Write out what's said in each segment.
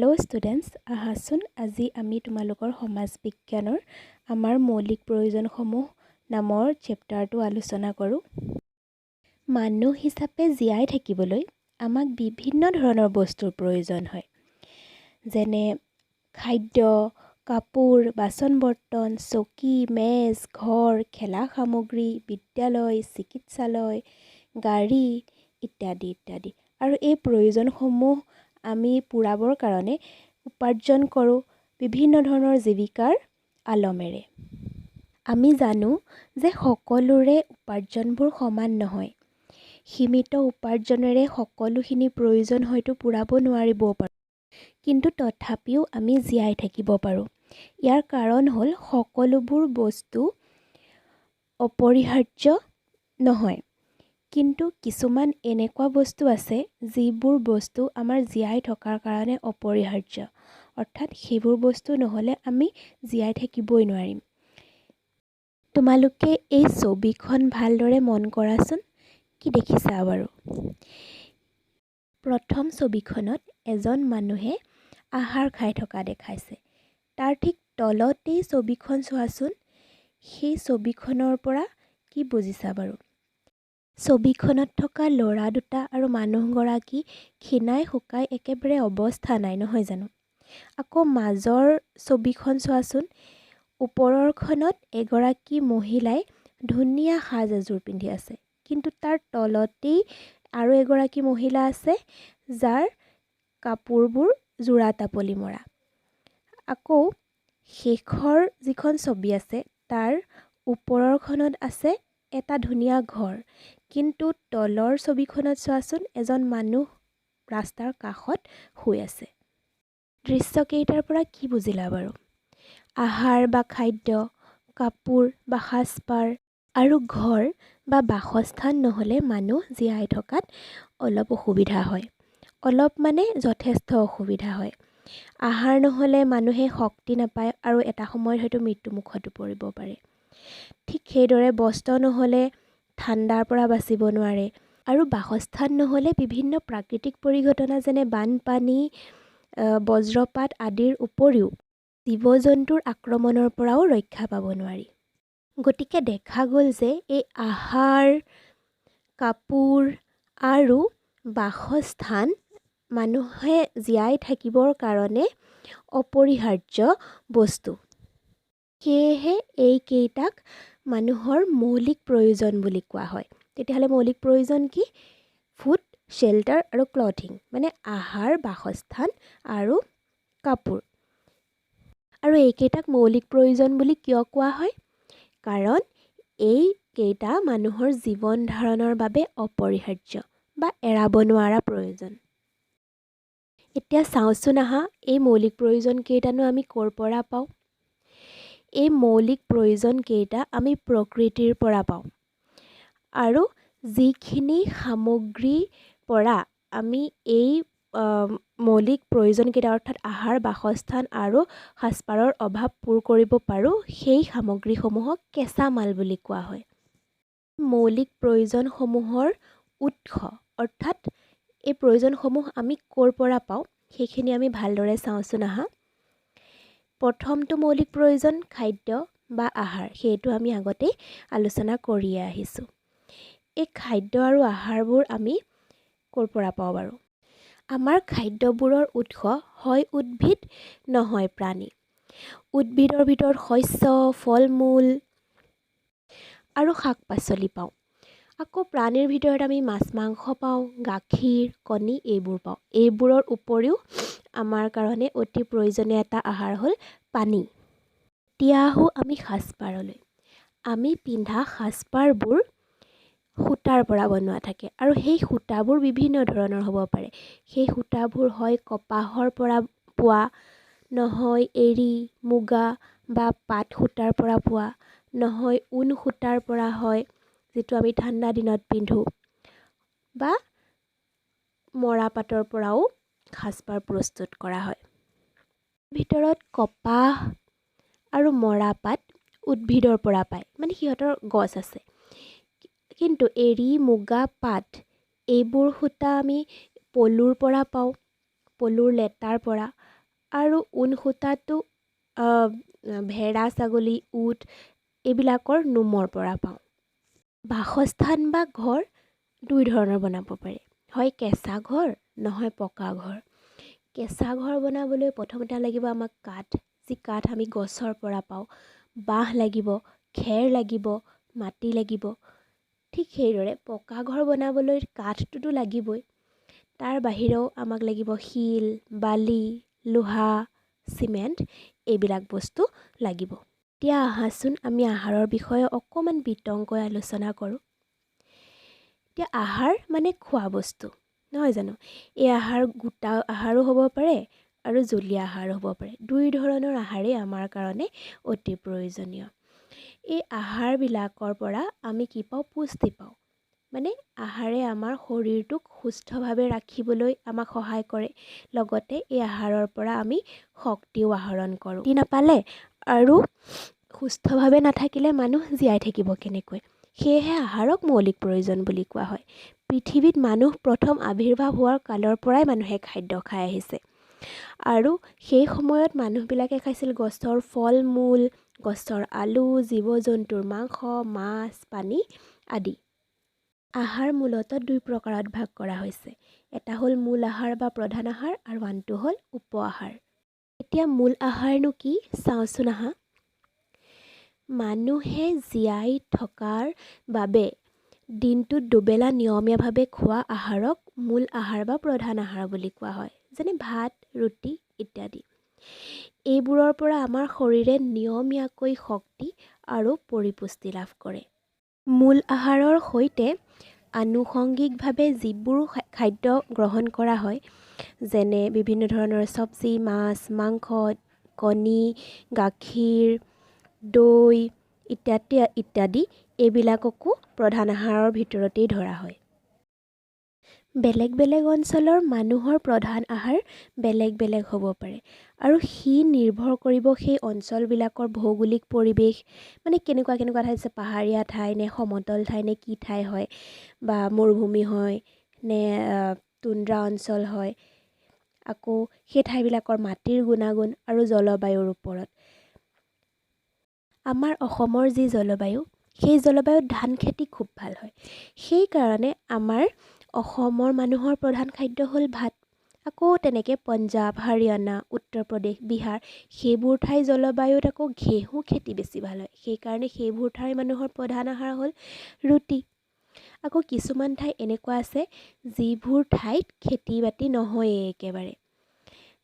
Hello' students, আহাচোন আজি আমি তোমালোকৰ সমাজ বিজ্ঞানৰ আমাৰ মৌলিক প্ৰয়োজনসমূহ নামৰ চেপ্টাৰটো আলোচনা কৰোঁ। মানুহ হিচাপে জীয়াই থাকিবলৈ আমাক বিভিন্ন ধৰণৰ বস্তুৰ প্ৰয়োজন হয়, যেনে খাদ্য, কাপোৰ, বাচন বৰ্তন, চকী, মেজ, ঘৰ, খেলা সামগ্ৰী, বিদ্যালয়, চিকিৎসালয়, গাড়ী ইত্যাদি ইত্যাদি। আৰু এই প্ৰয়োজনসমূহ আমি পূৰাবৰ কাৰণে উপাৰ্জন কৰোঁ বিভিন্ন ধৰণৰ জীৱিকাৰ আলমেৰে। আমি জানো যে সকলোৰে উপাৰ্জনবোৰ সমান নহয়। সীমিত উপাৰ্জনেৰে সকলোখিনি প্ৰয়োজন হয়তো পূৰাব নোৱাৰিবও পাৰোঁ, কিন্তু তথাপিও আমি জীয়াই থাকিব পাৰোঁ। ইয়াৰ কাৰণ হ'ল সকলোবোৰ বস্তু অপৰিহাৰ্য নহয়, কিন্তু কিছুমান এনেকুৱা বস্তু আছে যিবোৰ বস্তু আমাৰ জীয়াই থকাৰ কাৰণে অপৰিহাৰ্য, অৰ্থাৎ সেইবোৰ বস্তু নহ'লে আমি জীয়াই থাকিবই নোৱাৰিম। তোমালোকে এই ছবিখন ভালদৰে মন কৰাচোন, কি দেখিছা বাৰু? প্ৰথম ছবিখনত এজন মানুহে আহাৰ খাই থকা দেখাইছে। তাৰ ঠিক তলতেই ছবিখন চোৱাচোন, সেই ছবিখনৰ পৰা কি বুজিছা বাৰু? ছবিখনত থকা ল'ৰা দুটা আৰু মানুহগৰাকী খীণাই শুকাই একেবাৰে অৱস্থা নাই, নহয় জানো? আকৌ মাজৰ ছবিখন চোৱাচোন, ওপৰৰখনত এগৰাকী মহিলাই ধুনীয়া সাজ এযোৰ পিন্ধি আছে, কিন্তু তাৰ তলতেই আৰু এগৰাকী মহিলা আছে যাৰ কাপোৰবোৰ যোৰা টাপলি মৰা। আকৌ শেষৰ যিখন ছবি আছে তাৰ ওপৰৰখনত আছে এটা ধুনীয়া ঘৰ, কিন্তু তলৰ ছবিখনত চোৱাচোন, এজন মানুহ ৰাস্তাৰ কাষত শুই আছে। দৃশ্যকেইটাৰ পৰা কি বুজিলা বাৰু? আহাৰ বা খাদ্য, কাপোৰ বা সাজপাৰ আৰু ঘৰ বা বাসস্থান নহ'লে মানুহ জীয়াই থকাত অলপ অসুবিধা হয়। অলপ মানে যথেষ্ট অসুবিধা হয়। আহাৰ নহ'লে মানুহে শক্তি নাপায় আৰু এটা সময়ত হয়তো মৃত্যুমুখতো পৰিব পাৰে। ঠিক সেইদৰে বস্ত্ৰ নহ'লে ঠাণ্ডাৰ পৰা বাচিব নোৱাৰে আৰু বাসস্থান নহ'লে বিভিন্ন প্ৰাকৃতিক পৰিঘটনা যেনে বানপানী, বজ্ৰপাত আদিৰ উপৰিও জীৱ জন্তুৰ আক্ৰমণৰ পৰাও ৰক্ষা পাব নোৱাৰি। গতিকে দেখা গ'ল যে এই আহাৰ, কাপোৰ আৰু বাসস্থান মানুহে জীয়াই থাকিবৰ কাৰণে অপৰিহাৰ্য বস্তু। সেয়েহে এইকেইটাক মানুহৰ মৌলিক প্ৰয়োজন বুলি কোৱা হয়। তেতিয়াহ'লে মৌলিক প্ৰয়োজন কি? ফুড, শ্বেল্টাৰ আৰু ক্লথিং, মানে আহাৰ, বাসস্থান আৰু কাপোৰ। আৰু এইকেইটাক মৌলিক প্ৰয়োজন বুলি কিয় কোৱা হয়? কাৰণ এইকেইটা মানুহৰ জীৱন ধাৰণৰ বাবে অপৰিহাৰ্য বা এৰাব নোৱাৰা প্ৰয়োজন। এতিয়া চাওঁচোন আহা, এই মৌলিক প্ৰয়োজনকেইটানো আমি ক'ৰ পৰা পাওঁ? এই মৌলিক প্ৰয়োজনকেইটা আমি প্ৰকৃতিৰ পৰা পাওঁ আৰু যিখিনি সামগ্ৰীৰ পৰা আমি এই মৌলিক প্ৰয়োজনকেইটা, অৰ্থাৎ আহাৰ, বাসস্থান আৰু সাজপাৰৰ অভাৱ পূৰ কৰিব পাৰোঁ, সেই সামগ্ৰীসমূহক কেঁচা মাল বুলি কোৱা হয়। মৌলিক প্ৰয়োজনসমূহৰ উৎস, অৰ্থাৎ এই প্ৰয়োজনসমূহ আমি ক'ৰ পৰা পাওঁ, সেইখিনি আমি ভালদৰে চাওঁচোন আহা। প্ৰথমটো মৌলিক প্ৰয়োজন খাদ্য বা আহাৰ, সেইটো আমি আগতেই আলোচনা কৰিয়ে আহিছোঁ। এই খাদ্য আৰু আহাৰবোৰ আমি ক'ৰ পৰা পাওঁ বাৰু? আমাৰ খাদ্যবোৰৰ উৎস হয় উদ্ভিদ নহয় প্ৰাণী। উদ্ভিদৰ ভিতৰত শস্য, ফল মূল আৰু শাক পাচলি পাওঁ। আকৌ প্ৰাণীৰ ভিতৰত আমি মাছ মাংস পাওঁ, গাখীৰ, কণী এইবোৰ পাওঁ। এইবোৰৰ উপৰিও আমাৰ কাৰণে অতি প্ৰয়োজনীয় এটা আহাৰ হ'ল পানী। এতিয়া আহোঁ আমি সাজপাৰলৈ। আমি পিন্ধা সাজপাৰবোৰ সূতাৰ পৰা বনোৱা থাকে আৰু সেই সূতাবোৰ বিভিন্ন ধৰণৰ হ'ব পাৰে। সেই সূতাবোৰ হয় কপাহৰ পৰা পোৱা, নহয় এৰী, মুগা বা পাট সূতাৰ পৰা পোৱা, নহয় ঊণ সূতাৰ পৰা হয়, যিটো আমি ঠাণ্ডা দিনত পিন্ধোঁ, বা মৰাপাটৰ পৰাও সাজপাৰ প্ৰস্তুত কৰা হয়। ভিতৰত কপাহ আৰু মৰাপাট উদ্ভিদৰ পৰা পায়, মানে সিহঁতৰ গছ আছে। কিন্তু এৰী, মুগা, পাট এইবোৰ সূতা আমি পলুৰ পৰা পাওঁ, পলুৰ লেটাৰ পৰা। আৰু ঊণ সূতাটো ভেড়া, ছাগলী, উট এইবিলাকৰ নোমৰ পৰা পাওঁ। বাসস্থান বা ঘৰ দুই ধৰণৰ বনাব পাৰি, হয় কেঁচা ঘৰ নহয় পকা ঘৰ। কেঁচা ঘৰ বনাবলৈ প্ৰথমতে লাগিব আমাক কাঠ, যি কাঠ আমি গছৰ পৰা পাওঁ। বাঁহ লাগিব, খেৰ লাগিব, মাটি লাগিব। ঠিক সেইদৰে পকা ঘৰ বনাবলৈ কাঠটোতো লাগিবই, তাৰ বাহিৰেও আমাক লাগিব শিল, বালি, লোহা, চিমেণ্ট এইবিলাক বস্তু লাগিব। এতিয়া আহাচোন আমি আহাৰৰ বিষয়ে অকণমান বিতংকৈ আলোচনা কৰোঁ। এতিয়া আহাৰ মানে খোৱা বস্তু, নহয় জানো? এই আহাৰ গোটা আহাৰো হ'ব পাৰে আৰু জুলীয়া আহাৰো হ'ব পাৰে। দুই ধৰণৰ আহাৰেই আমাৰ কাৰণে অতি প্ৰয়োজনীয়। এই আহাৰবিলাকৰ পৰা আমি কি পাওঁ? পুষ্টি পাওঁ। মানে আহাৰে আমাৰ শৰীৰটোক সুস্থভাৱে ৰাখিবলৈ আমাক সহায় কৰে, লগতে এই আহাৰৰ পৰা আমি শক্তিও আহৰণ কৰোঁ। শক্তি নাপালে আৰু সুস্থভাৱে নাথাকিলে মানুহ জীয়াই থাকিব কেনেকৈ? সেয়েহে আহাৰক মৌলিক প্ৰয়োজন বুলি কোৱা হয়। পৃথিৱীত মানুহ প্ৰথম আৱিৰ্ভাৱ হোৱাৰ কালৰ পৰাই মানুহে খাদ্য খাই আহিছে। আৰু সেই সময়ত মানুহবিলাকে খাইছিল গছৰ ফল মূল, গছৰ আলু, জীৱ জন্তুৰ মাংস, মাছ, পানী আদি। আহাৰ মূলতঃ দুই প্ৰকাৰত ভাগ কৰা হৈছে। এটা হ'ল মূল আহাৰ বা প্ৰধান আহাৰ আৰু আনটো হ'ল উপ আহাৰ। এতিয়া মূল আহাৰনো কি চাওঁচোন আহা। মানুহে জীয়াই থকাৰ বাবে দিনটোত দুবেলা নিয়মীয়াভাৱে খোৱা আহাৰক মূল আহাৰ বা প্ৰধান আহাৰ বুলি কোৱা হয়, যেনে ভাত, ৰুটি ইত্যাদি। এইবোৰৰ পৰা আমাৰ শৰীৰে নিয়মীয়াকৈ শক্তি আৰু পৰিপুষ্টি লাভ কৰে। মূল আহাৰৰ সৈতে আনুষংগিকভাৱে যিবোৰ খাদ্য গ্ৰহণ কৰা হয়, যেনে বিভিন্ন ধৰণৰ চব্জি, মাছ, মাংস, কণী, গাখীৰ, দৈ ইত্যাদি ইত্যাদি, এইবিলাককো প্ৰধান আহাৰৰ ভিতৰতেই ধৰা হয়। বেলেগ বেলেগ অঞ্চলৰ মানুহৰ প্ৰধান আহাৰ বেলেগ বেলেগ হ'ব পাৰে আৰু সি নিৰ্ভৰ কৰিব সেই অঞ্চলবিলাকৰ ভৌগোলিক পৰিৱেশ, মানে কেনেকুৱা কেনেকুৱা ঠাই আছে, পাহাৰীয়া ঠাই নে সমতল ঠাই নে কি ঠাই হয়, বা মৰুভূমি হয় নে তুন্দ্ৰা অঞ্চল হয়, আকৌ সেই ঠাইবিলাকৰ মাটিৰ গুণাগুণ আৰু জলবায়ুৰ ওপৰত। আমাৰ অসমৰ যি জলবায়ু, সেই জলবায়ুত ধান খেতি খুব ভাল হয়। সেইকাৰণে আমাৰ অসমৰ মানুহৰ প্ৰধান খাদ্য হ'ল ভাত। আকৌ তেনেকৈ পঞ্জাৱ, হাৰিয়ানা, উত্তৰ প্ৰদেশ, বিহাৰ সেইবোৰ ঠাইৰ জলবায়ুত আকৌ ঘেঁহু খেতি বেছি ভাল হয়। সেইকাৰণে সেইবোৰ ঠাইৰ মানুহৰ প্ৰধান আহাৰ হ'ল ৰুটি। আকৌ কিছুমান ঠাই এনেকুৱা আছে যিবোৰ ঠাইত খেতি বাতি নহয়েই একেবাৰে,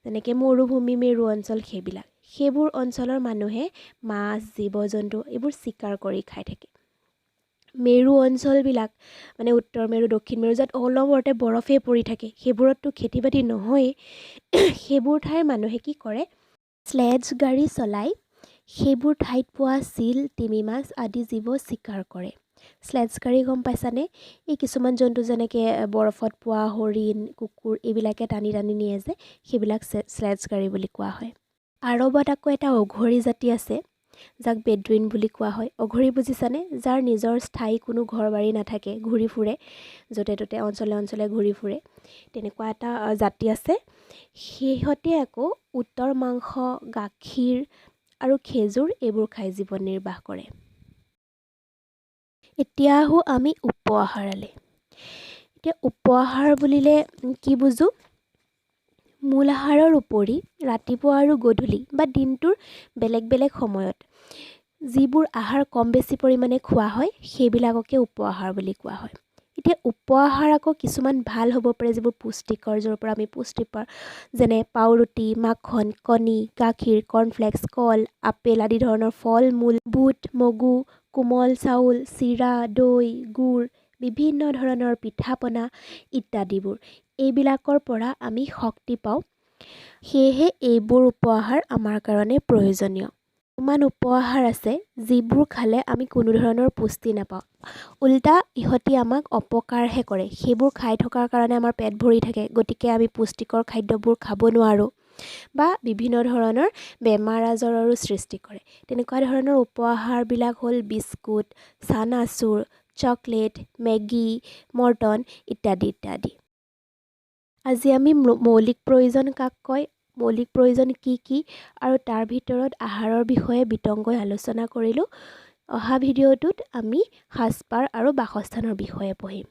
যেনেকৈ মৰুভূমি, মেৰু অঞ্চল, সেইবিলাক। সেইবোৰ অঞ্চলৰ মানুহে মাছ, জীৱ জন্তু এইবোৰ চিকাৰ কৰি খাই থাকে। মেৰু অঞ্চলবিলাক, মানে উত্তৰ মেৰু, দক্ষিণ মেৰু, য'ত অনবৰতে বৰফেই পৰি থাকে, সেইবোৰততো খেতি বাতি নহয়েই। সেইবোৰ ঠাইৰ মানুহে কি কৰে? শ্লেজ গাড়ী চলাই সেইবোৰ ঠাইত পোৱা চিল, তিমি মাছ আদি জীৱ চিকাৰ কৰে। শ্লেজ গাড়ী গম পাইছানে? এই কিছুমান জন্তু যেনেকৈ বৰফত পোৱা হৰিণ, কুকুৰ এইবিলাকে টানি টানি নিয়ে যে, সেইবিলাক শ্লেজ গাড়ী বুলি কোৱা হয়। আৰৱত আকৌ এটা অঘৰী জাতি আছে, যাক বেডুইন বুলি কোৱা হয়। অঘৰী বুজিছানে? যাৰ নিজৰ স্থায়ী কোনো ঘৰ বাৰী নাথাকে, ঘূৰি ফুৰে য'তে ত'তে, অঞ্চলে অঞ্চলে ঘূৰি ফুৰে, তেনেকুৱা এটা জাতি আছে। সিহঁতে আকৌ উটৰ মাংস, গাখীৰ আৰু খেজুৰ এইবোৰ খাই জীৱন নিৰ্বাহ কৰে। এতিয়া আহোঁ আমি উপ আহাৰলৈ। এতিয়া উপ আহাৰ বুলিলে কি বুজোঁ? মূল আহাৰৰ উপৰি ৰাতিপুৱা আৰু গধূলি বা দিনটোৰ বেলেগ বেলেগ সময়ত যিবোৰ আহাৰ কম বেছি পৰিমাণে খোৱা হয়, সেইবিলাককে উপ আহাৰ বুলি কোৱা হয়। এতিয়া উপ আহাৰ আকৌ কিছুমান ভাল হ'ব পাৰে, যিবোৰ পুষ্টিকৰ, য'ৰ পৰা আমি পুষ্টি পাওঁ, যেনে পাউৰুটি, মাখন, কণী, গাখীৰ, কৰ্ণফ্লেক্স, কল, আপেল আদি ধৰণৰ ফল মূল, বুট, মগু, কোমল চাউল, চিৰা, দৈ, গুড়, বিভিন্ন ধৰণৰ পিঠা পনা ইত্যাদিবোৰ। এইবিলাকৰ পৰা আমি শক্তি পাওঁ, সেয়েহে এইবোৰ উপ আহাৰ আমাৰ কাৰণে প্ৰয়োজনীয়। কিছুমান উপ আহাৰ আছে যিবোৰ খালে আমি কোনো ধৰণৰ পুষ্টি নাপাওঁ, উল্টা ইহঁতি আমাক অপকাৰহে কৰে। সেইবোৰ খাই থকাৰ কাৰণে আমাৰ পেট ভৰি থাকে, গতিকে আমি পুষ্টিকৰ খাদ্যবোৰ খাব নোৱাৰোঁ বা বিভিন্ন ধৰণৰ বেমাৰ আজাৰৰো সৃষ্টি কৰে। তেনেকুৱা ধৰণৰ উপ আহাৰবিলাক হ'ল বিস্কুট, চানাচুৰ, চকলেট, মেগী, মৰ্টন ইত্যাদি ইত্যাদি। আজি আমি মৌলিক প্ৰয়োজন কাক কয় মৌলিক প্ৰয়োজন কি কি আৰু তাৰ ভিতৰত আহাৰৰ বিষয়ে বিতংকৈ আলোচনা কৰিলোঁ। অহা ভিডিঅ'টোত আমি সাজপাৰ আৰু বাসস্থানৰ বিষয়ে পঢ়িম।